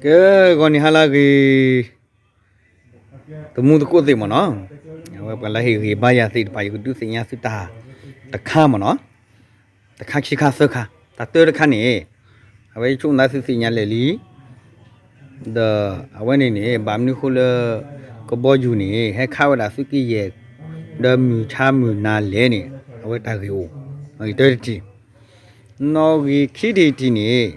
ကဲ ဂီၤနံၤဟါလၢအဂ့ၤ သမူသကိးသ့ၣ်မ့ၢ်နီၤ, အဝဲပှၤလၢဟ့ၣ်ဂံၢ်ဘါယၤသ့ၣ်တဖၣ် ယကဒုးသ့ၣ်ညါသုတၢ်တခါမ့ၢ်နီၤ, တခါခံခါသၢခါ, တၢ်တၢတခါန့ၣ် အဝဲဆိကမိၣ်သုသ့ၣ်ညါလၢာ်လံ, ဒီးအဝဲန့ၣ်န့ၣ် ဘၣ်မနုၤဃိလၢ ကဘီယူၤန့ၣ် ဟဲခးဝဲဒၣ်သုးက့ယဲၢ် ဒီးမုၢ်ဆါမုၢ်နၤလဲၣ်န့ၣ် အဝဲတၢ်ဂ့ၢ်အိၣ်, နီၣ်ဂံၢ်တထံၣ်, နီၣ်ဂံၢ်ခံထံၣ်တထံၣ်န့ၣ်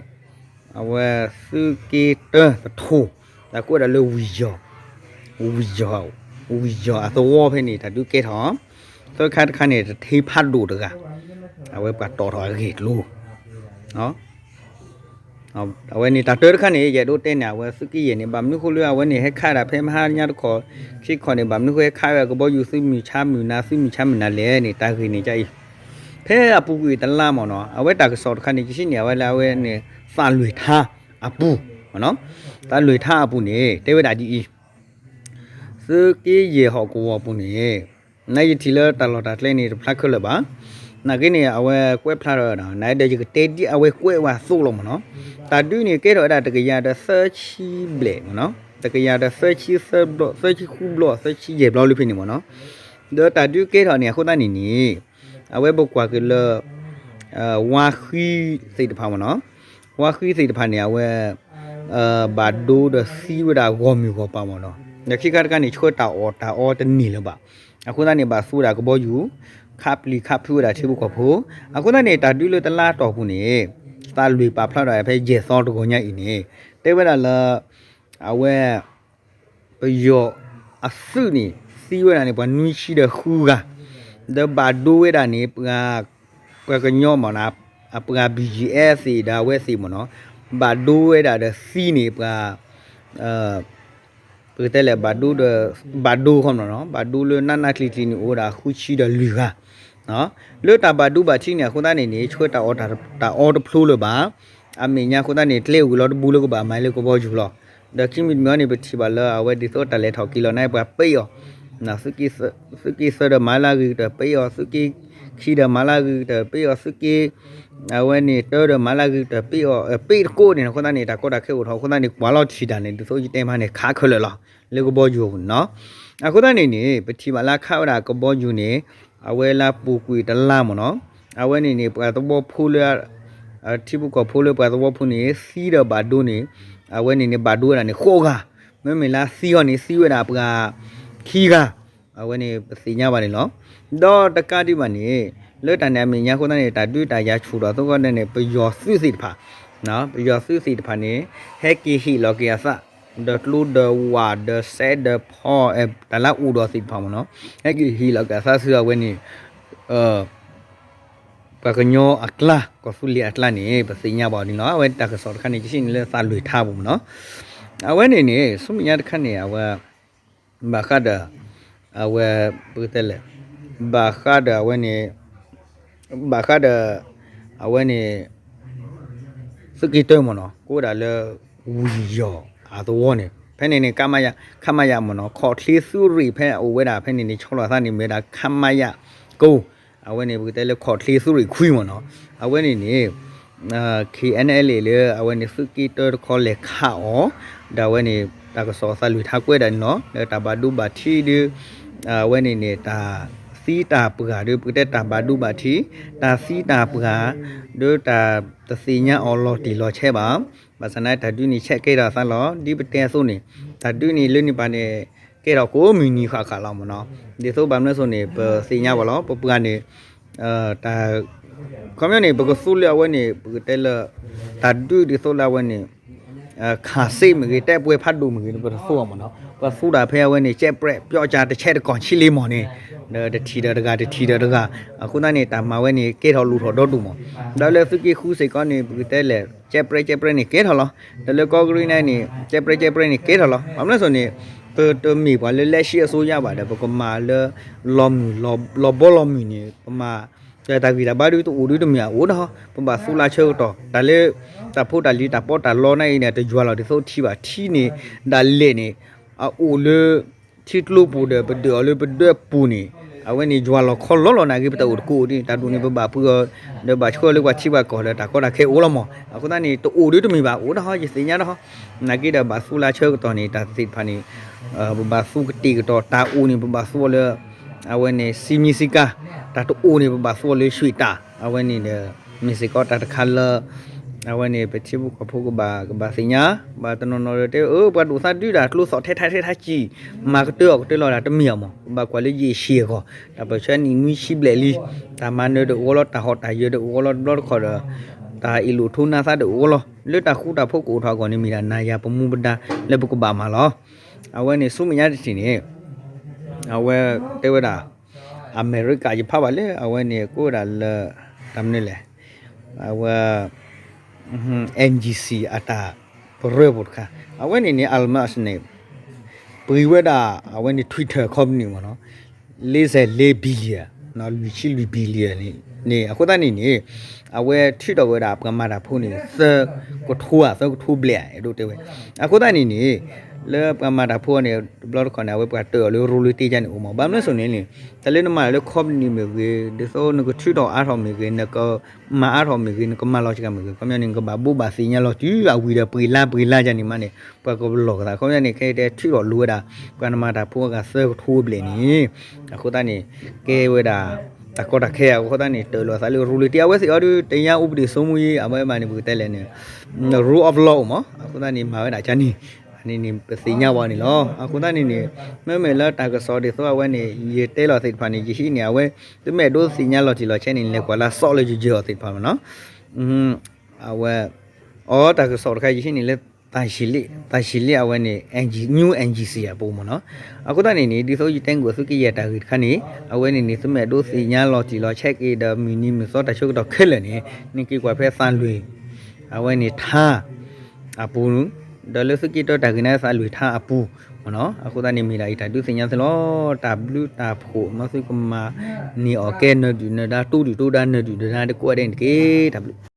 အဝဲသုးက့တၢတထိၣ် တၢ်ကိးဝဲဒၣ်လၢ ဝံၤယီၤ, ဝံၤယီၤအသဝီဖဲန့ၣ် တၢ်ဒုးကဲထီၣ်, သၢခါတခါန့ၣ် တထ့ဖးဒိၣ်တဂၤ အဝဲပှၤတီၣ်ထီၣ်အဂ့ၢ်ကျိၤ အဝဲန့ၣ်တၢ်တၢတခါန့ၣ် ယအဲၣ်ဒိးတဲန့ၣ် အဝဲသုးက့ယဲၢ်န့ၣ် ဘၣ်မနုၤဃိလၢအဝဲန့ၣ် ဟဲခးဒၣ်ဖဲမဟါညါတခီၣ် ခံခီၣ်န့ၣ် ဘၣ်မနုၤဃိဟဲခးဝဲကဘီယူၤ သုးမုၢ်ဆါမုၢ်နၤ သုးမုၢ်ဆါမုၢ်နၤလဲၣ်န့ၣ် တၢ်ဂ့ၢ်န့ၣ်ကအံၤ, ဖဲအပူၤကွံာ်တလါမ့ၢ်နီၤ အဝဲတၢ်ကစီၣ်တခါန့ၣ် ယစံးန့ၣ် အဝဲလၢအဝဲန့ၣ် သးလွံၢ်ထါအပူၤ, သးလွံၢ်ထါအပူၤန့ၣ် တဲဝဲဒၣ်ဒ်အံၤ သုးက့ယဲၢ်ဟီၣ်ကဝီၤပူၤန့ၣ် နယထံၣ်လၢတၢ်လီၢ်တၢ်ကျဲန့ၣ် တဖျါခဲလၢာ်ဘၣ်. နာ်က့န့ၣ် အဝဲကွဲးဖျါထီၣ်ဝဲဒၣ် နဒီးယကတဲဒ်အဝဲကွဲးဝဲအသိးလီၤမ့ၢ်နီၤ. တၢ်ဒုးန့ၣ်ကဲထီၣ်ဝဲဒၣ်တကယၤဒီးသၢဆံဘျဲၣ်မ့ၢ်နီၤ, တကယၤဒီးသၢဆံသၢဘျီ သၢဆံဃုဘျီ သၢဆံယဲၢ်ဘျီလၢဖဲန့ၣ်မ့ၢ်နီၤ. ဒီးတၢ်ဒုးကဲထီၣ်န့ၣ် အဃိသတးန့ၣ်န့ၣ် အဝဲပကွၢ်က့ၤလၢ ဝါဃံသ့ၣ်တဖၣ်မ့ၢ်နီၤ, ဝါဃံသ့ၣ်တဖၣ်န့ၣ် အဝဲ ဘၣ်ဒိဒီးသံဝဲဒၣ်ဂီၢ်မုၢ်ဂီၢ်ပၤမ့ၢ်နီၤ. ဒီးခံခါတခါန့ၣ် ဆှၢတၢ်အီၣ်တၢ်အီတန့ၢ်လၢၤဘၣ်. အဃိသတးန့ၣ် ဘၣ်သူဝဲဒၣ်ကဘီယူၤ ခးပျံၤခးဖုးဝဲဒၣ်ထံဖိကီၢ်ဖိ. အဃိသတးန့ၣ် တၢ်ဒုးလၢတလါအတီၢ်ပူၤန့ၣ် သးလွံၢ်ပာ်ဖျါထီၣ်ဖဲယဲၢ်သီတဂီၤညါအံၤန့ၣ် တဲဝဲဒၣ်လၢ အဝဲ ပယီၤအသုးန့ၣ် သံဝဲဒၣ်န့ၣ် ပှၤနွံဆံဒီးဃုဂၤ, ဒီးဘၣ်ဒိဝဲဒၣ်န့ၣ် ပှၤ ပှၤကညီမ့ၢ်နီၤ, အပှၤ ဘီၣ်ကၠံၣ်အဲၣ် သ့ၣ်ဒီးအဝဲသ့ၣ်မ့ၢ်နီၤ, ဘၣ်ဒိဝဲဒၣ်ဒီးသံန့ၣ် ပှၤ ပကတဲလဲၣ် ဘၣ်ဒိဒီး ဘၣ်ဒိခီမ့ၢ်နီၤ, ဘၣ်ဒိလၢနးနးကျံၤကျံၤန့ၣ် အိၣ်ဝဲဒၣ်ဃုဆံဒီးလွံၢ်ဂၤ လၢတၢ်ဘၣ်ဒိဘၣ်ထံးန့ၣ် အဃိသတးန့ၣ်န့ၣ် ဆှၢတၢ်အီၣ်တၢ်အီတဖျိလၢၤဘၣ်. အမဲာ်ညါအဃိသတးန့ၣ် ကျဲအိၣ်က့ၤလီၤတဘူးလၢကဘၣ်မၤလၢကဘီယူၤလီၤ. ဒီးခံမံၤတမံၤအံၤန့ၣ် ပထံၣ်ဘၣ်လၢအဝဲဒ်သိးတၢ်လဲၤထီၣ်က့ၤလီၤန့ၣ် ပှၤပ့ၢ်အီၤ, သုးက့သၢဒီးမၤလၢအဂ့ၤကတၢၢ်ပ့ၢ်အီၤ, သုးက့ခံဒီးမၤလၢအဂ့ၤကတၢၢ်ပ့ၢ်အီၤ, သုးက့ အဝဲန့ၣ်တၢဒီးမၤလၢအဂ့ၤကတၢၢ်ပ့ၢ်အီၤ, ပ့ၢ်တကိးန့ၣ် အဃိသတးန့ၣ် တၢ်ကီတၢ်ခဲအိၣ်ထီၣ်အဃိသတးန့ၣ် ကွၢ်လီၤထံၣ်တၢ်န့ၣ် ဒ်သိးယတဲမးန့ၣ် ခးခဲလၢာ်လီၤ လၢကဘီယူၤအပူၤန့ၣ်နီၤ. အဃိသတးန့ၣ်န့ၣ် ပထံၣ်ဘၣ်လၢခးဝဲဒၣ်ကဘီယူၤန့ၣ် အဝဲလၢပူၤကွံာ်တလါမ့ၢ်နီၤ, အဝဲန့ၣ်န့ၣ် ပှၤသဝီဖိလၢ ထံဖိကီၢ်ဖိလၢပှၤသဝီဖိန့ၣ် သံဒီးဘၣ်ဒိန့ၣ် အဝဲန့ၣ်န့ၣ် ဘၣ်ဒိဝဲဒၣ်န့ၣ် ဃိးဂၤ, မ့မ့ၢ်လၢသံအီၤန့ၣ် သံဝဲဒၣ်ပှၤခံဂၤ, အဝဲန့ၣ်ပသ့ၣ်ညါဘၣ်န့ၣ်လီၤ. ဒီးတကးဒံးဘၣ်န့ၣ် လၢတၢ်န့ၣ်အမဲာ်ညါအဃိသတးန့ၣ် တၢ်ဒုးတၢ်ယၤဆူၣ်ထီၣ်အသးန့ၣ် ပယီၤသုးသ့ၣ်တဖၣ် ပယီၤသုးသ့ၣ်တဖၣ်န့ၣ် ဟဲက့ၤဟ့ၣ်လီၤက့ၤအသး ဒီးကျိဒီးဝၣ်ဒီးစဲးဒီးဖီ တၢ်လၢအအိၣ်ဒီးသ့ၣ်တဖၣ်မ့ၢ်နီၤ, ဟဲက့ၤဟ့ၣ်လီၤက့ၤအသးဆူအဝဲန့ၣ် ပှၤကညီအကျါ ကီၢ်သူလ့ၤအကျါန့ၣ် ပသ့ၣ်ညါဘၣ်အီၤန့ၣ်လီၤ. အဝဲတၢ်ကစီၣ်တခါန့ၣ် ယစံးန့ၣ်လၢသးလွံၢ်ထါပူၤမ့ၢ်နီၤ. အဝဲန့ၣ်န့ၣ် ဆူမဲာ်ညါတခါန့ၣ် အဝဲ ဘၣ်ဃးဒီး အဝဲ ပကတဲလဲၣ် ဘၣ်ဃးဒီးအဝဲန့ၣ် ဘၣ်ဃးဒီး အဝဲန့ၣ် သုးက့တၢမ့ၢ်နီၤ ကိးဝဲဒၣ်လၢ ဝံၤယီၤအသဝီန့ၣ် ဖဲန့ၣ်န့ၣ် ခမရ ခမရ မ့ၢ်နီၤ ခီၣ်ချ့သုးရ့ၣ်ဖဲအအိၣ်ဝဲဒၣ်ဖဲန့ၣ်န့ၣ် ဆီလီၤအသးန့ၣ်မ့ၢ်ဝဲဒၣ် ခမရ ကိး အဝဲန့ၣ် ပကတဲလၢခီၣ်ချ့သုးရ့ၣ်ခွံမ့ၢ်နီၤ. အဝဲန့ၣ်န့ၣ် ခ့ၣ်အဲၣ်အဲၣ်လၢ အဝဲန့ၣ် သုးက့တၢတခီလဲၤခးအီၤ ဒီးအဝဲန့ၣ် တၢ်ကစီၣ်အသးလွံၢ်ထါကွဲးဒၣ်န့ၣ်လီၤ. လၢတၢ်ဘၣ်ဒိဘၣ်ထံးဒီး အဝဲန့ၣ်န့ၣ် တၢ်သံတၢ်ပှၢ်ဒီး ပကတဲတၢ်ဘၣ်ဒိဘၣ်ထံး တၢ်သံတၢ်ပှၢ် ဒီးတၢ်တသ့ၣ်ညါအီၤလီၤတံၢ်လီၤဆဲးဘၣ်. ဘၣ်ဆၣ်သနာ်က့ တၢ်ဒုးန့ၣ် ဆဲးကဲထီၣ်အသးလီၤ. ဒ်ပတဲအသိးန့ၣ် တၢ်ဒုးန့ၣ်လၢန့ၣ်ပၤန့ၣ် ကဲထီၣ်ကိးမုၢ်နံၤဃၣ်ဃၣ်လီၤမ့ၢ်နီၤ. ဒ်သိးဘၣ်မနုၤအသိးန့ၣ် ပသ့ၣ်ညါဘၣ်လီၤ. ပပှၤန့ၣ် တၢ် ခီပညီန့ၣ် ပကသူလၢအဝဲန့ၣ် ပကတဲလၢ တၢ်ဒုးဒ်သိးလၢအဝဲန့ၣ် ခးစ့မ့ၢ်ဂ့ၤ တဲပှဲၤဖးဒိၣ်မ့ၢ်ဂ့ၤန့ၣ် ပတသူအီၤမ့ၢ်နီၤ. ပသူဒၣ်ဖဲအဝဲန့ၣ် ကဲးပြဲး ပျီကၠၢ်တဆဲးတကီၢ်ဆံလ့မီၢ်န့ၣ် ဒီးတထံၣ်ဒီးတဂၤ တထံၣ်ဒီးတဂၤ အဃိသတးန့ၣ် တၢ်မၤဝဲန့ၣ် ကဲထီၣ်လိၣ်ထီၣ်ဒီဒူၣ်မး. ဒီးလၢသုးက့ဃုစ့ၢ်ကီးန့ၣ် ပကတဲလဲၣ် ကဲးပြဲးကဲးပြဲးန့ၣ် ကဲထီၣ်လီၤ. ဒီးလၢကီၢ်ကရံၣ်န့ၣ် ကဲးပြဲးကဲးပြဲးန့ၣ် ကဲထီၣ်လီၤ. ဘၣ်မနုၤအသိးန့ၣ် ပတမ့ၢ်ပှၤလၢလက်ရှိအစိုးရဘၣ်ဒီး ပကမၤလၢ လီၤမုၢ်လီၤဘီလီၤမုၢ်န့ၣ် ပမၤ တၢ်ဂံၢ်တၢ်ဘါဒုးတအိၣ်ဒုးတမ့ၢ်အအိၣ်ဒီး ပဘၣ်သူလၢဆၢကတီၢ် တၢ်လၢ တၢ်ဖိတၢ်လံၤတၢ်ပီးတၢ်လီန့ၣ်အံၤန့ၣ် တယွၤလီၤဒ်သိးထံဘၣ်. ထံန့ၣ် ဒၣ်လဲာ်န့ၣ် အအိၣ်လၢ ထံကျိပူၤဒီး ပဒၢးအီၤလၢပဒၢးပူၤန့ၣ် အဝဲန့ၣ်ယွၤလီၤခီလီၤလီၤ. နာ်က့ပတၢ်အိၣ်တကိးဒ် တၢ်ဒိၣ်န့ၣ် ပဘၣ်ပှ့ၤအီၤ ဒီးဘၣ်ဆှၢအီၤလၢပှၤထံပှၤကီၢ်လၢတၢ်ကီတၢ်ခဲအိၣ်လီၤမး. အဃိသတးန့ၣ် တအိၣ်ဒ်တမ့ၢ်ဘၣ် အိၣ်ဒၣ်ဟီ ယသ့ၣ်ညါဒၣ်ဟီ. နာ်က့ဒီးဘၣ်သူလၢဆၢကတီၢ်န့ၣ် တၢ်သ့ၣ်တဖၣ်န့ၣ် ပဘၣ်သူကတ့ၢ်ကတီၤ. တၢ်အိၣ်န့ၣ် ပဘၣ်သူအီၤလၢ အဝဲန့ၣ် စံမံစံကါ, တၢ်တအိၣ်န့ၣ် ပဘၣ်သူအီၤလၢ ရွှေတၢ်. အဝဲန့ၣ်ဒီး မ့ၢ်စ့ၢ်ကီးတၢ်တခါလၢ အဝဲန့ၣ် ပထံဖိကီၢ်ဖိကဘၣ် ကဘၣ်သ့ၣ်ညါ. ဘၣ်တနီၤနီၤဒီးတဲ အၢ ပှၤဒိၣ်သးဒုဒၣ် ကျိသီၣ်ထဲထဲထဲထဲကံၢ် မၤကတၢၢ်အီၣ်ကတၢၢ်လီၤဒၣ် တမ့ၢ်အီၤမး. ပဘၣ်ကွၢ်လၢယ့ၣ်ၡံၣ်အဂီၢ် တၢ်ပၢၢ်ဆၢနံၣ်နွံဆံဘျဲၣ်လံ, တၢ်မၤနၢၤဒၣ်အိၣ်လီၤ, တၢ်ဟီၣ်တၢ်ယၢၤဒၣ်အိၣ်လီၤ, တဘျီတခီၣ်ဒီး တၢ်အ့ၣ်လိာ်ထိးနါသးဒၣ်အိၣ်လီၤ. လၢတၢ်ဃူတၢ်ဖိးကအိၣ်ထီၣ်အဂီၢ်န့ၣ် မ့ၢ်ဒၣ်နၤယၤပမူပဒါလၢပကဘၣ်မၤလီၤ. အဝဲန့ၣ်ဆူမဲာ်ညါတထံၣ်န့ၣ် အဝဲတဲဝဲဒၣ် အမဲရကၤယဖးဘၣ်လၢ အဝဲန့ၣ်ကိးဝဲဒၣ်လၢ တၢ်မနုၤလဲၣ်, အဝဲ NGC အတၢ်ပရၢပူၤတခါ, အဝဲန့ၣ်န့ၣ် Elon Musk န့ၣ် ပှ့ၤဝဲဒၣ် အဝဲန့ၣ် Twitter company မ့ၢ်နီၤ, လ့စဲးလ့ billion, လွံၢ်ဆံလွံၢ် billion န့ၣ် အဃိသတးန့ၣ်န့ၣ် အဝဲထုးထီၣ်ဝဲဒၣ်ပှၤမၤတၢ်ဖိန့ၣ် သၢကထိဧါ သၢကထိဘျဲၣ်ဧါ အဲၣ်ဒိးတဲဝဲ. အဃိသတးန့ၣ်န့ၣ် လၢပှၤမၤတၢ်ဖိန့ၣ် တဘျီတခီၣ်န့ၣ် အဝဲပှၤတၢၢ်အီၤလၢ royalty န့ၣ်အိၣ်မး. ဘၣ်မနုၤအဃိန့ၣ်န့ၣ် တၢ်လၢနမၤလၢ company မ့ၢ်ဂ့ၤ, ဒ်သိးနကထုးထီၣ်အါထီၣ်မ့ၢ်ဂ့ၤ, နကမၤအါထီၣ်မ့ၢ်ဂ့ၤ, နကမၤလီၤစှၤမ့ၢ်ဂ့ၤ, ခီပညီန့ၣ် နကဘၣ်ဘိးဘၣ်သ့ၣ်ညါလီၤတုၤအဝံၤဒီး ပှ့ၤလါပှ့ၤလါယၤန့ၣ်မးန့ၣ် ပှၤကဘၣ်လီၢ်ကသး. ခီပညီန့ၣ် ခဲအံၤတဲထုးထီၣ်လိာ်ဝဲဒၣ် ပှၤနမၤတၢ်ဖိအဂၤသၢကထိဘျဲၣ်န့ၣ် အဃိသတးန့ၣ် ကဲဝဲဒၣ် တၢ်ကီတၢ်ခဲအဃိသတးန့ၣ် တၢၢ်လီၤသးလၢ royalty အဝဲသ့ၣ်အီၤဒီး တရားဥပဒေစိုးမိုးရေး အဝဲဘၣ်န့ၣ် ပကတဲလဲၣ်န့ၣ် rule of law အိၣ်မး. အဃိသတးန့ၣ် မၤဝဲဒၣ်ကန့ၣ် န့ၣ်န့ၣ် ပသ့ၣ်ညါဝဲန့ၣ်လီၤ. အဃိသတးန့ၣ်န့ၣ် မ့မ့ၢ်လၢတၢ်ကစီၣ်ဒ်သိးအဝဲန့ၣ် ယတဲလီၤသ့ၣ်တဖၣ်န့ၣ် ယဟံးန့ၢ်အဝဲ သုမ့ၢ်အဲၣ်ဒိးသ့ၣ်ညါလီၤတံၢ်လီၤဆဲးန့ၣ် လဲၤကွၢ်လၢစီးလၢယယၢၤအီၤသ့ၣ်တဖၣ်မ့ၢ်နီၤ. အဝဲ အတၢ်ကစီၣ်တခါ ယဟံးန့ၢ်လၢ တၢ်ဆံးလ့ၣ် တၢ်ဆံးလ့ၣ်အဝဲန့ၣ် New NGC အပူၤမ့ၢ်နီၤ. အဃိသတးန့ၣ်န့ၣ် ဒ်သိးယတဲနကွၢ်သုကယဲၢ်တၢ်ဂ့ၢ်တခါန့ၣ် အဝဲန့ၣ်န့ၣ် သုမ့ၢ်အဲၣ်ဒိးသ့ၣ်ညါလီၤတံၢ်လီၤဆဲးက့ၤဒီး မုၢ်နံၤမုၢ်သီတၢ်ဆၢကတီၢ်ခဲလၢာ်န့ၣ် နက့ၤကွၢ်ဖဲသးလွံၢ် အဝဲန့ၣ်ထါ အပူၤ ဒီးလၢသုက့ၤတၢ်တၢ်ဂ့ၢ်န့ၣ် သးလွံၢ်ထါအပူၤမ့ၢ်နီၤ. အဃိသတးန့ၣ်မ့ၢ်ဒၣ်အံၤတၢ်ဒုးသ့ၣ်ညါသုလီၤ. တၢ်ဘျုးတၢ်ဖှိၣ်မ့ၢ်သုကမၤန့ၢ်အီၤကဲနၢၤဒုၣ်နၢၤဒါ တိၢ်ဒုၣ်တိၢ်ဒါ နၢၤဒုၣ်နၢၤဒါ တကိးဂၤဒဲးန့ၣ်တက့ၢ်. တၢ်ဘျုး